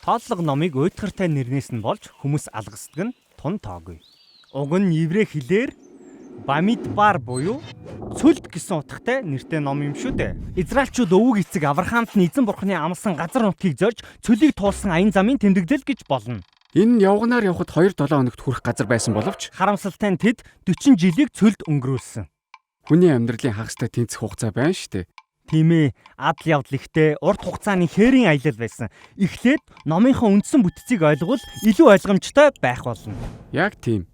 Тооллого номыг уйтгартай нэрнээс нь болж хүмүүс алгасдаг нь тун тоогүй. Уг нь еврей хэлээр Бамидбар буюу цөлд гэсэн утгатай нэртэй ном юм шүү дээ. Израильчууд өвөг эцэг Авраамт нь эзэн бурхны амласан газар нутгийг зорж цөлийг туулсан аян замын тэмдэглэл гэж болно. Энэ нь явганаар явхад 2-7 хоногт хүрэх газар байсан боловч Харамсалтай нь тэд 40 жилийг цөлд өнгөрүүлсэн. хүний амьдралын хагастай тэнцэх хугацаа байна шүү дээ. Тийм ээ, адал явдал ихтэй урт хугацааны хээрийн аялал байсан. Эхлээд номынхоо үндсэн бүтцийг ойлгвол илүү ойлгомжтой байх болно. Яг тийм.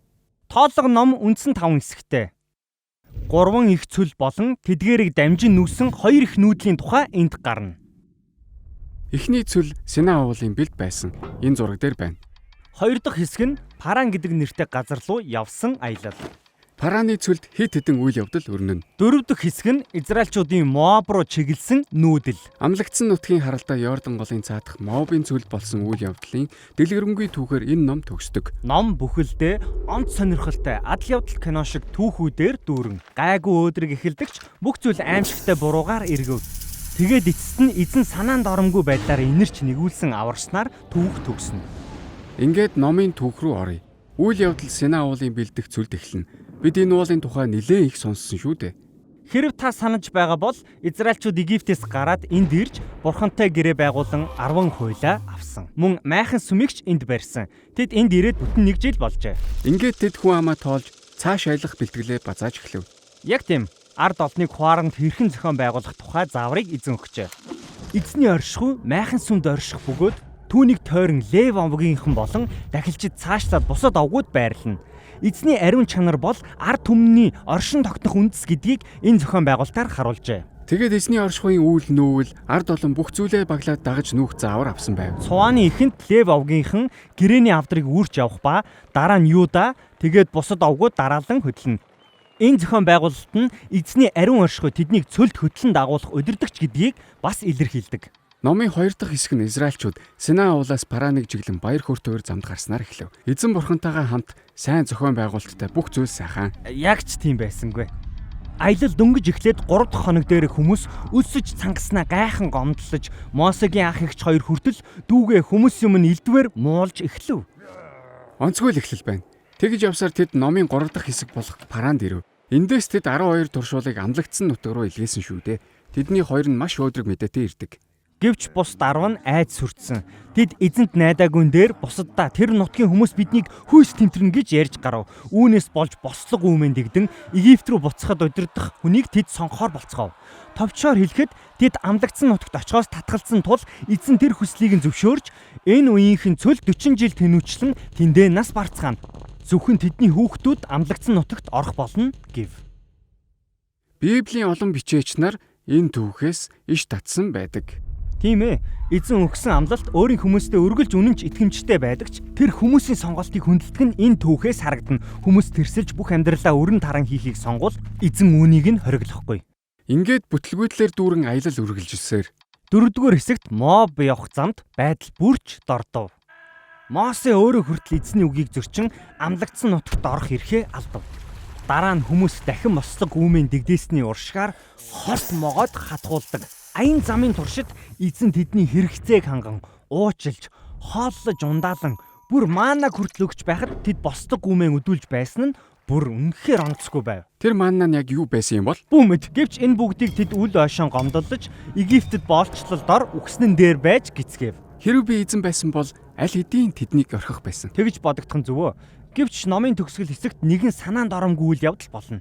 Тооллого ном үндсэн 5 хэсэгтэй. 3 их цөл болон тэдгээрийг дамжин нүүсэн 2 их нүүдлийн тухай энд гарна. Эхний цөл Сина уулын бэлд байсан. Энэ зураг дээр байна. Хоёр дахь хэсэг нь Паран гэдэг нэртэй газар руу явсан аялал. Параны цөлд хэд хэдэн үйл явдал өрнөнө. Дөрөв дэх хэсэг нь Израильчуудын Моаб руу чиглэсэн нүүдэл. Амлагдсан нутгийн харалдаа Йордан голын цаадах Моабын цөлд болсон үйл явдлын дэлгэрэнгүй түүхээр энэ ном төгсдөг. Ном бүхэлдээ онц сонирхолтой адал явдал кино шиг түүхүүдээр дүүрэн. Гайгүй өөдрөг эхэлдэгч бүх зүйл аимшигтай буруугаар эргэв. Тэгээд эцэст нь эзэн санаанд оромгүй байдлаар инэрч нэгүүлсэн аварснаар түүх төгснө. Ингээд номын түүх рүү оръё. Үйл явдал Сина уулын бэлдэх цөлд эхэлнэ. Бид энэ уулын тухай нэлээд их сонссон шүү дээ. Хэрв та санаж байгаа бол Израильчууд Египтээс гараад энд ирж бурхантай гэрээ байгуулан 10 хуулиа авсан. Мөн майхан сүмигч энд барьсан. Тэд энд ирээд бүтэн нэг жил болжээ. Ингээд тэд хүн амаа тоолж цааш аялах бэлтгэлээ базааж эхлэв. Яг тийм. Ард олныг хуаранд хэрхэн зохион байгуулах тухай зааврыг эзэн өгчээ. Эзний оршихуй майхан сүмд орших бөгөөд түүнийг тойрон Лев овгийнхан болон дахилчид цаашлаад бусад овгууд байрлана. Эзний ариун чанар бол ард түмний оршин тогтнох үндэс гэдгийг энэ зохион байгуулалтаар харуулжээ. Тэгээд эзний оршихуйн үйл нүүвэл ард олон бүх зүйлээ баглаад дагаж нүүх заавар авсан байв. Цувааны эхэнд Лев овгийнхан гэрээний авдрыг үүрч явах ба дараа нь Юда тэгээд бусад овгууд дараалан хөдлөнө. Энэ зохион байгуулалт нь эзний ариун оршихуй тэднийг цөлд хөтлөн дагуулах удирдагч гэдгийг бас илэрхийлдэг. Номын хоёр дахь хэсэг нь Израильчууд Сина уулаас Параныг жиглэн баяр хөөртэйгээр замд гарснаар эхлэв. Эзэн бурхантайгаа хамт сайн зохион байгуулалттай бүх зүйл сайхан. Яг ч тийм байсангүй. Аялал дөнгөж эхлээд 3 дахь хоног дээр хүмүүс өлсөж цангаснаа гайхан гомдлож Мосегийн ах эгч хоёр хүртэл дүүгээ хүмүүс юм нь элдвээр муулж эхлэв. Онцгой л эхлэл байна. Тэгж явсаар тэд номын 3 дахь хэсэг болох Паранд ирэв. Эндээс тэд 12 туршуулыг амлагдсан нутаг руу илгээсэн шүү дээ. Тэдний хоёр нь маш өөдрөг мэдээтэй ирдэг. Гэвч бус 10 нь айд сүрдсэн. Тэд эзэнт найдаагүй дээр бусаддаа тэр нутгийн хүмүүс биднийг хүйс тэмтрэнэ гэж ярьж гарав. Үүнээс болж бослого үүмэн дэгдэн Египт рүү буцахад удирдах хүнийг тэд сонгохоор болцгоов. Товчоор хэлэхэд тэд амлагдсан нутагт очихоос татгалзсан тул эзэн тэр хүслийг нь зөвшөөрч энэ үеийнхэн цөл 40 жил тэнүүчлэн тэндээ нас барцгаана. Зөвхөн тэдний хүүхдүүд амлагдсан нутагт орох болно гэв. Библийн олон бичээч нар энэ түүхээс иш татсан байдаг. Тийм ээ. Эзэн өгсөн амлалт өөрийн хүмүүстэй өргөлж үнэнч итгэмжтэй байдаг ч тэр хүмүүсийн сонголтыг хүндэлдэг нь энэ түүхээс харагдана. Хүмүүс тэрсэлж бүх амьдралаа өрн таран хийхийг сонгвол эзэн үүнийг нь хориглохгүй. Ингээд бүтлгүүтлэр дүүрэн аялал үргэлжилсээр Дөрөвдүгээр хэсэгт Моб явах замд байдал бүрч дордов. Мосе өөрөө хүртэл эзний үгийг зөрчин амлагдсан нутагт орох эрхээ алдав. Дараа нь хүмүүс дахин бослого үүмэн дэгдээсний уршгаар хорт могоод хатгуулдаг. Аян замын туршид эзэн тэдний хэрэгцээг ханган уучлж, хооллож ундаалан бүр маанаг хүртэл өгч байхад тэд бослого үүмэн өдүүлж байсан нь бүр үнэхээр онцгүй байв. тэр манна нь яг юу байсан юм бол? Бүү мэд. Гэвч энэ бүгдийг тэд үл ойшон гомдоллож Египтэд боолчлол дор үхснэн дээр байж гисгэв. Хэрв би эзэн байсан бол аль хэдийн тэднийг орхих байсан. Тэгж бодогдох нь зөвөө. Гэвч номын төгсгөл хэсэгт нэгэн санаанд оромгүй үйл явдал болно.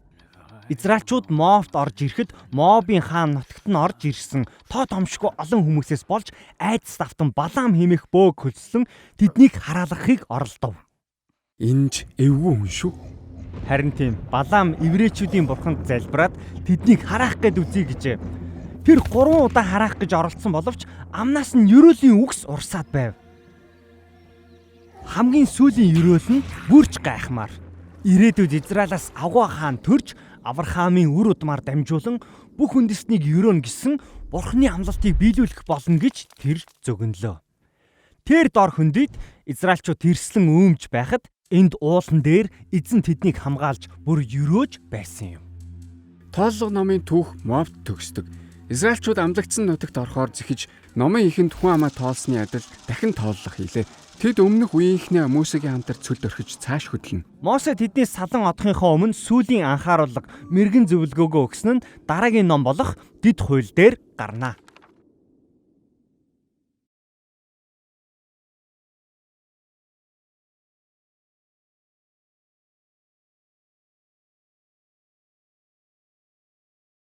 Израильчууд Моавт орж ирэхэд Моабын хаан нутагт нь орж ирсэн тоо томшгүй олон хүмүүсээс болж айдас давтан Балаам хэмээх бөөг хөлслөн тэднийг хараалгахыг оролдов. Энэ ч эвгүй хүн шүү. Харин тийм Балаам еврейчүүдийн бурханд залбираад тэднийг хараах гээд үзье гэжээ. Тэр 3 удаа хараах гэж оролдсон боловч амнаас нь ерөөлийн үгс урсаад байв. Хамгийн сүүлийн ерөөл нь бүрч гайхмаар. Ирээдүйд Израилаас авгаа хаан төрж Авраамийн үр удмаар дамжуулан бүх үндэстнийг өрөөнө гэсэн бурхны амлалтыг биелүүлэх болно гэж тэр зөгнөлөө. Тэр дор хөндөд Израильчууд тэрслэн өөмж байхад энд уулан дээр эзэн тэднийг хамгаалж бүр өрөөж байсан юм. Тооллого номын түүх Моавт төгсдөг. Израильчууд амлагдсан нутагт орохоор зэхэж номын ихэнд хүн амаа тоолсны адил дахин тооллох хийлээ. Тэд өмнөх үеийнхнээ Мосегийн хамтар цөлд орхиж цааш хөдлөнө. Мосе тэдний салан одохынхоо өмнө сүүлийн анхааруулга мэрэгэн зөвлөгөөгөө өгсөн нь дараагийн ном болох Дэд хууль дээр гарна.